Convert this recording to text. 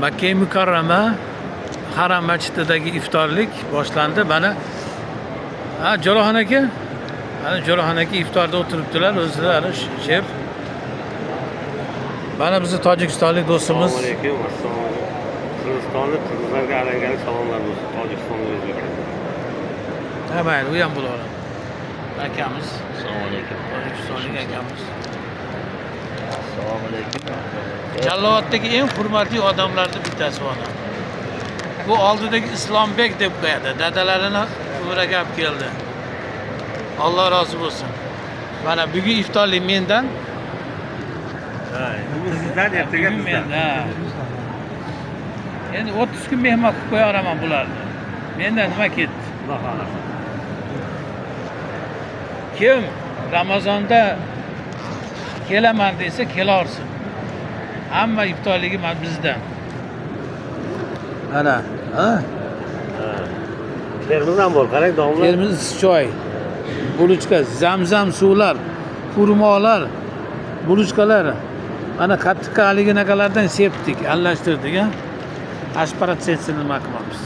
Makka Mukarrama Haram masjididagi iftorlik boshlandi. Mana ha, Jo'raxon aka, mana Jo'raxon aka iftorda o'tiribdilar o'zlari shef. Mana bizni tojikistonlik do'stimiz. Assalomu alaykum, assalomu alaykum. Qirg'izistonlik qirg'izlarga alangali salomlar bo'lsin. Tojikistonlik o'zbeklar. Ha, mayli, u ham bo'laveradi. Akamiz, Assalomu alaykum. Tojikistonlik akamiz. Assalomu alaykum. Jallovaddagi eng hurmatli odamlarning bittasi bu odam. Bu oldidagi Islombek deb qo'yadi. Dadalarini umraga olib keldi. Alloh rozi bo'lsin. Mana bugun iftorlik mendan. Bugun sizdan, ertaga Bugun bizdan. mendan. Endi 30 kun mehmon qilib qo'yaveraman bularni. Mendan nima ketdi? Xudo xohlasa. Kim Ramazonda kelaman desa kelaversin. Hamma iftorligi mana bizdan. Mana, ha? Termiz ham bor, qarang domla. Termiz choy, булочка, zamzam suvlar, xurmolar, булочка lar. Mana qattiqqa haligi naqalardan sepdik, aralashtirdik, ha? Ash protsessini nima qilamiz?